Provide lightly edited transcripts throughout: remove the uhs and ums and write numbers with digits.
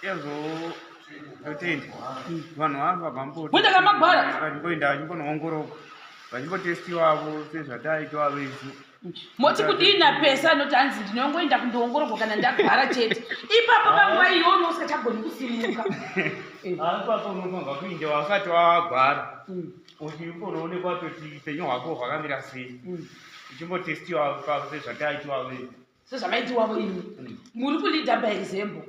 Ezvo totenda vanhu vava vamboenda kamagwara vachimboenda vachimbonoongororwa vachimbotestiwavo sezvataitwavo isu. Moti kudii napesa anoti hanzi ndinongoenda kundoongororwa kana ndagwara chete. Ipapo panguva iyoyo usingachagoni kusimuka. Ipapo unofanirwa kuinda wasati wagwara uchimbonoonekwa kuti upenyu hwako hwakamira sei, uchimbotestiwa ipapo sezvataitwavo isu. Sezvamaitiwavo imi muri kuleader by example.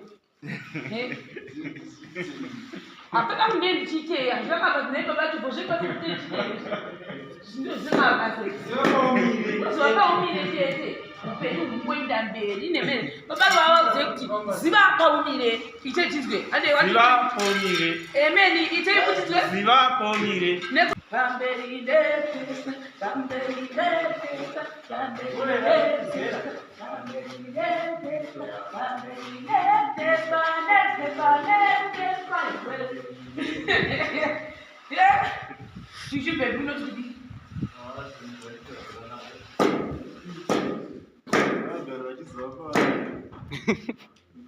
Hapana kunge ndichiiteya zvakabva zvinoitwa batipo zvepazvakaumire chete upenyu hungoenda mberi nemene baba vavaudze kuti ziva paumire ite tizwe ziva paumire emeni ite kuti tizwe ziva paumire pamberi ndepesa pamberi ndepesa pamberi ndepesa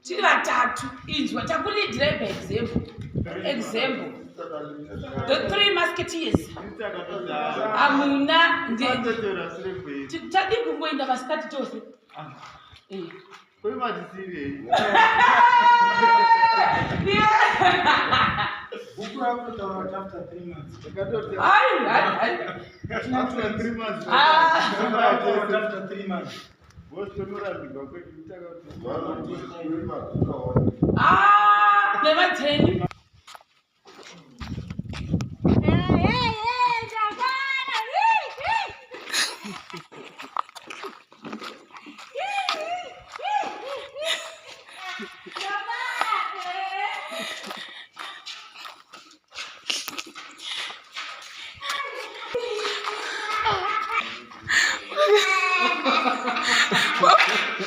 Tiri vatatu inzwa takuleadira by example example the three musketeers hamuna tadii kungoenda masikati tose. Hai, hai, hai. Ah, nevateni.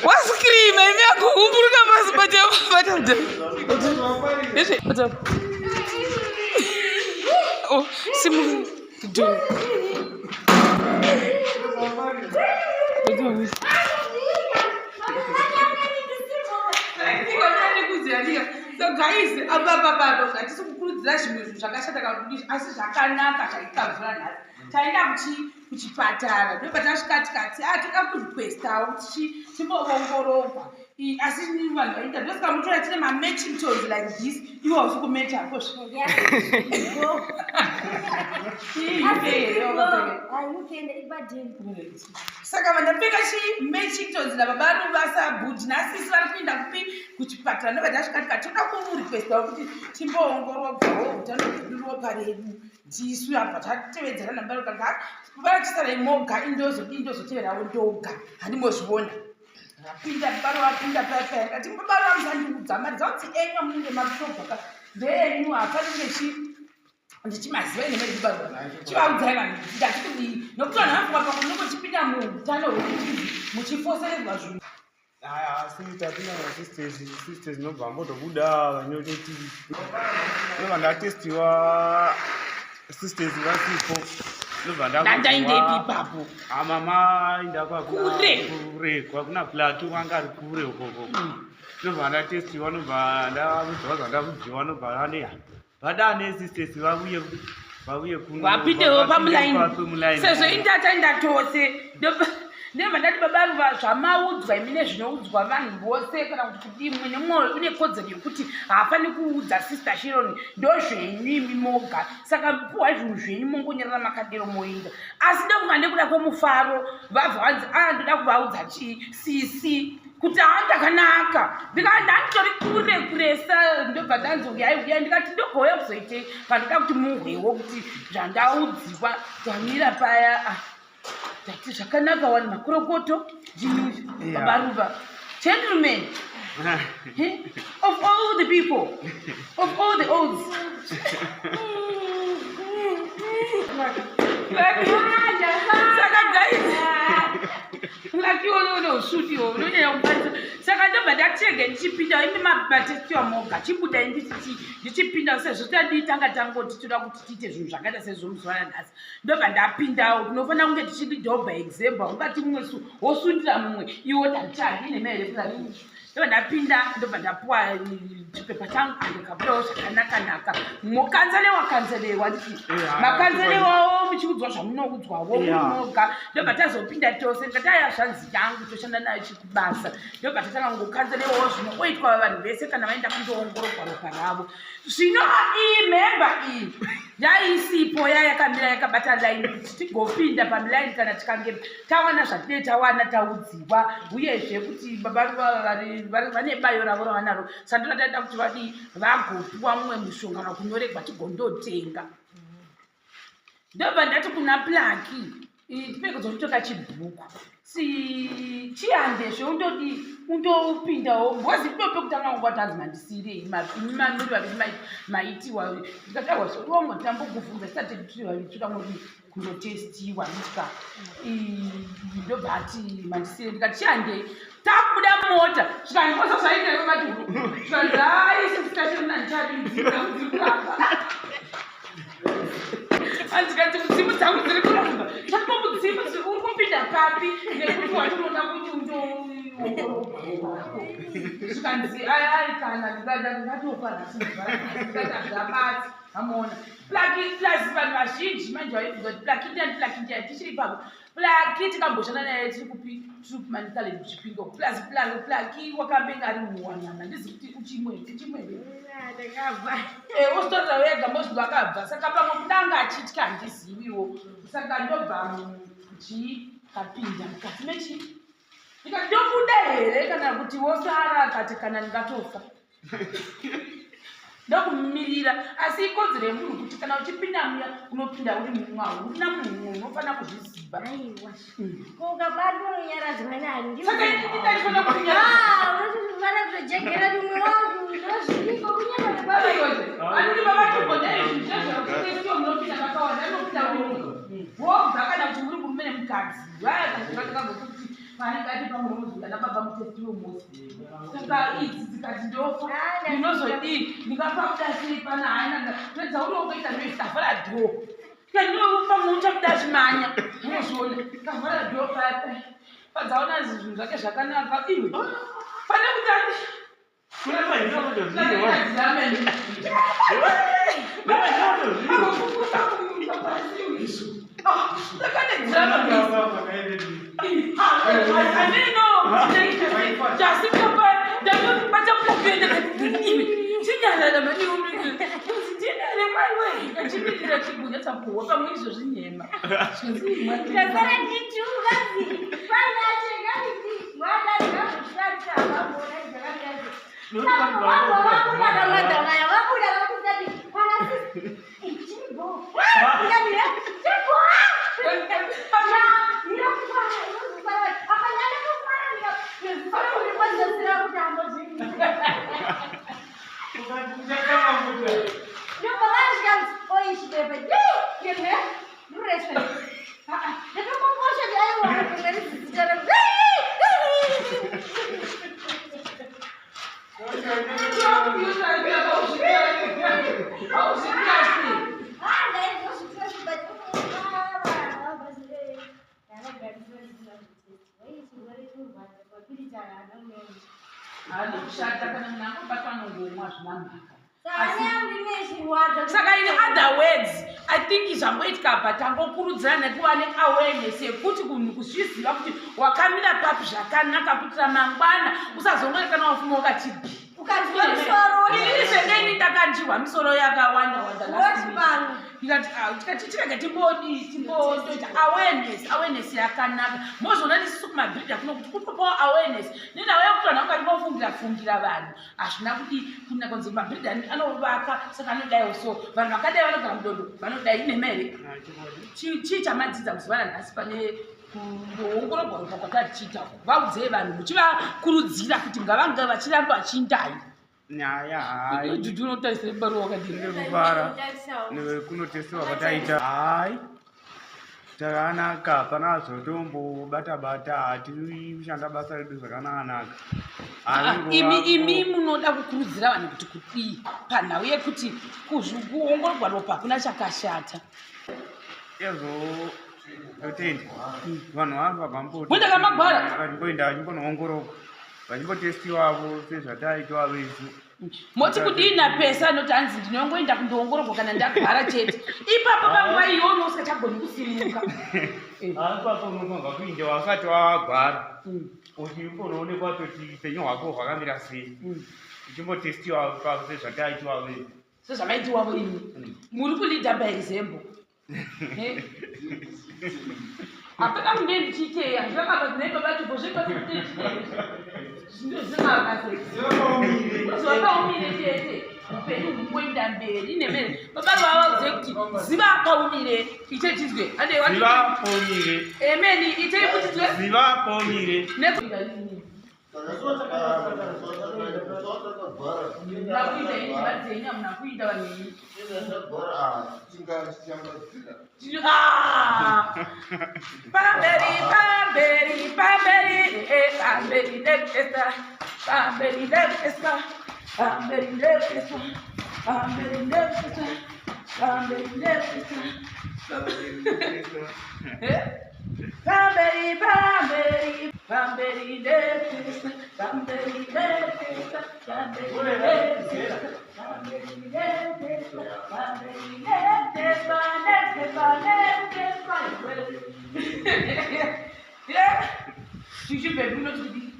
Wascreama imi agoumburuka pasi bata bata. Bata. Oh, simu do. So guys, apa apa apa hatisi kukurudzira zvimwe zvinhu zvakashata kana kuti asi zvakanaka zvaitika zuva nhasi. Taenda kuchi kuchipatara ndobva tasvika tikati ah toda kurequestawo kuti timboongororwa asi vanhu vaita ndosaka mutora tine mamatching toes like this iwe hausi kumecha ko saka vandapfeka chi matching toes nababa ruvasa bhudhi nasisi vari kuenda kupi kuchipatara ndobva tasvika tikati toda kurequestawo kuti timboongororwawo utano hwedu ropa redu tisu apa tatevedzera namba vachisara moga indozodii ndozoteverawo ndoga handimozviona rapinda baro vapinda paya ndati baro vamusandiudza mari dzakuti enyu amunenge matobva ndeenyu hapanenge chi ndichimaziva ine mari baro chivaudzai vanhu ndati kudii nokuti vanhu vafunga pamwe munongochipinda muutano hwekuti muchifosererwa zvinhu. Asi tatina sisters sisters nobva ambotobuda vanyototi ndobva ndatestiwa sisters vasipo ndobva ndandaindepi ipapo. Mama inda kure kure kwakuna plateau kwanga ari kure ukoko ndobva ndatestiwa ndobva ndakudziwa zvandakudziwa ndobva aneya vadane sisters vauye vauye kuno vapindewo pamulaini sezvo indataenda tose ndobva ndati baba Ruva zvamaudzwa imi nezvinoudzwa vanhu vose kana kuti kudii mumwe nemumwe une kodzero yekuti haafani kuudza Sister Sharon ndozvenyu imi moga saka puhwai zvinhu zvenyu mongonyarara makadero moinda asi ndokunga nekuda kwemufaro vabva vanzi a ndoda kuvaudza chii sisi kuti haa ndakanaka ndikati ndanditori kure kuresa ndobva ndanzi uyai uyai ndikati ndogouya kuzoitei pandoda kuti muhwewo kuti zvandaudziwa ndamira paya ah, ndati zvakanaka wani makorokoto ndini baba Ruva gentlemen of all the people of all the olds. Saka guys lucky une usvutiwo unonyanya kufarisa saka ndobva ndatege ndichipinda imi mabatestiwa moga chibuda ndichiti ndichipinda sezvo tadii tanga tangoti toda kuti tiite zvinhu zvakaita sezvo muzuva ranhasi ndobva ndapindawo tinofanira kunge tichidhobha example ungati mumwe su wosundira mumwe iwo tandichadi nemere ndobva ndapinda ndobva ndapuwa Chipepa changu andikabudawo zvakanaka-naka. Mokanzelewa kanzelewa nditi makanzelewawo muchiudzwa zvamunoudzwawo munoga. Ndobva tazopinda tose, ndikati aya zvanzi yangu toshanda nayo chikubasa. Ndobva tatanga kungokanzelewawo zvinoitwa vanhu vese kana vaenda kundoongororwa ropa ravo. Zvino iyi memba iyi yaisipo, yayakamira yakabata laini kuti tigopinda pamilaini kana tikange tawana zvatinee tawana taudziwa, uyezve kuti baba vane bayo ravo ravanaro. Sandona taida kuti vadii, vagopiwa mumwe mushonga kana kunyoregwa tigondotenga. Ndobva ndati kuna Plaki, tipekedzwa kutoka chibhuku si chihandezve undodii, undopindawo because ipo pekutanga nguva tanzi mandisirei imi mamiri vaviri maitiwa. Ndikati aiwa, zvodongo tambokuvhunza tisati tiri vaviri, toda ngodii kundotestiwa nditya. Ndobva ati mandisirei. Ndikati chihandei. Takubuda mumota, zvikanikosa zvaita vati zvikanzi hai, sisitachona ndichadii, dziri kuramba. Andikanzi mudzimu dzangu dziri kuramba. Chako mudzimu uri kupinda papi nekuti watinoda kuti undoongororwa? Zvikanzi ai kana ndingatofa nhasi, ndikati hazvabati. Amuona Plaki plus vanhu vazhinji manje vaibvunza kuti Plaki ndiani, Plaki ndiani. Tichiri ipapo, Plaki tikamboshanda naye tiri kupi, tiri kuManicaland Chipingo. Plus Plaki wakambenga ari muwanana, handizi kuti uchimwe uchimwe. Ndakabva. Usitoza wega mozvi vakabva, saka pamwe kudanga achitya, handiziviwo. Saka ndobva chii kapinda mukati mechii, ndikati ndobuda here kana kuti wosara? Akati kana ndingatofa ndokumirira. Asi ikodzero yemunhu kuti kana uchipinda muya unopinda uri mumwe, hauna munhu unofanira kuzviziva. Aiwa, ukabatwa unonyaradzwa nani? Saka inini ndaifanira kunyara? Unofana kutojegera rumwe wangu, ndozviriko kunyama nebaba. Anini baba tugonei zvezvekutestiwa munopinda vakawanda, anopinda wobva kana kuti muri murume nemukadzi vayakazokuti panenge ati pamwe unozoda nababa mutestiwe mose. Saka idzi dzikati ndofa, ndinozodii? Ndingapabuda sei pana haina pedza uri wongoita noise, kavhara door, pamwe uchabuda chimanya, unozviona kavhara door paya padzaona zvinhu zvake zvakanaka iwe pane kuti ati Kune mahinda kutozviwa. Pamwe izvo zvinyema. Ndasara ndichiukazi painachekaizi mwana ndazosharisa vamboona zvakamira. Vabuda vakusati kana chibho chibho. Haana kushata kana munhu angobatwa nongomwa zvina mhaka. Saka in other words, I think zvangoitika apa, tangokurudzira nekuva neawareness yekuti kunhu kuzviziva kuti wakamira papi zvakanaka kuitira mangwana usazongorekana wafuma wakati bi. Ukanzwa musoro. Inini sengeni ndakanjirwa misoro yakawanda wanda last week. Woti pano. Ndikati ah, tikati tirege timbodii, timbotoita awareness. Awareness yakanaka. Mozoona nisisu kumabhiridha kuno kuti kutopawo awareness nenhau yekuti vanhu vanga vachimbofungira fungira vanhu hazvina kudii kuna kunzi mabhiridha anovaka, saka anodaiwo. So vanhu vakadai vanogara mudondo vanodai inhema here? Chii chamadzidza muzuva ranhasi pane kundoongororwa ropa kwatatichiita? Vaudzei vanhu muchivakurudzira kuti ngavange vachiramba vachindayo. Nyaya hayi. Juju, unotarisira baruwa wakadini? Ndinekufara nekunotestiwa kwataita. Hayi, takanaka, hapana zvotombobata bata, hatiri kushanda basa redu zvakanaka. Ah, imi munoda kukurudzira vanhu kuti kudii panhau yekuti kuongororwa ropa hakuna chakashata? Ezvo totenda vanhu vava Muenda kamagwara? Vachimboenda vachimbonoongororwa, vachimbotestiwavo sezvataitwa vesu. Moti kudii napesa anoti hanzi ndinongoenda kundoongororwa kana ndagwara chete. Ipapo panguva iyoyo usingachagoni kusimuka. Ipapo unofanirwa kuinda wasati wagwara uchimbonoonekwa kuti upenyu hwako hwakamira sei, uchimbotestiwa sezvataitiwa wedu. Sezvamaitiwavo imi muri kuleader by example. Hapana kunge ndichiitei, hazvakabva dzinei baba tupo zvepazvakaumire chete, upenyu hungoenda mberi nemene. Baba vavaudze kuti ziva paumire, ite tizwe. Ziva paumire. Emeni itei kuti tizwe. Ziva paumire. Muna kuita ini vadzenyu, hamuna kuita vanhu imi. Ah! Pamberi, pamberi, pamberi, pamberi nepesa, pamberi nepesa, pamberi nepesa, pamberi nepesa, pamberi nepesa. Pamberi, pamberi, pamberi nepesa, pamberi nepesa, pamberi nepesa, pamberi nepesa, pamberi nepesa, nepesa, nepesa. Yeah. Chichi baby, unoti kudii?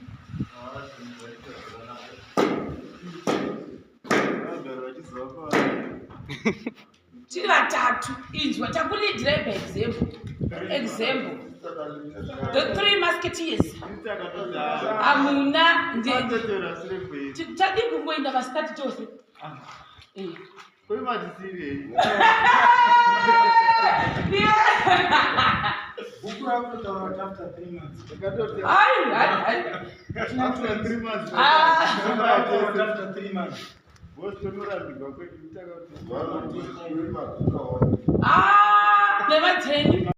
Tiri vatatu, inzwa, takuleadirai by example. Example, the three musketeers. Hamuna tadii kungoenda masikati tose? Kwemadisirei? Yeah. Bhuku rakutotaura kuti after 3 months. Hai, hai, hai. After 3 months. Ah. After 3 months. Votonorambirwa kwedu. Ah, nemadzenyu.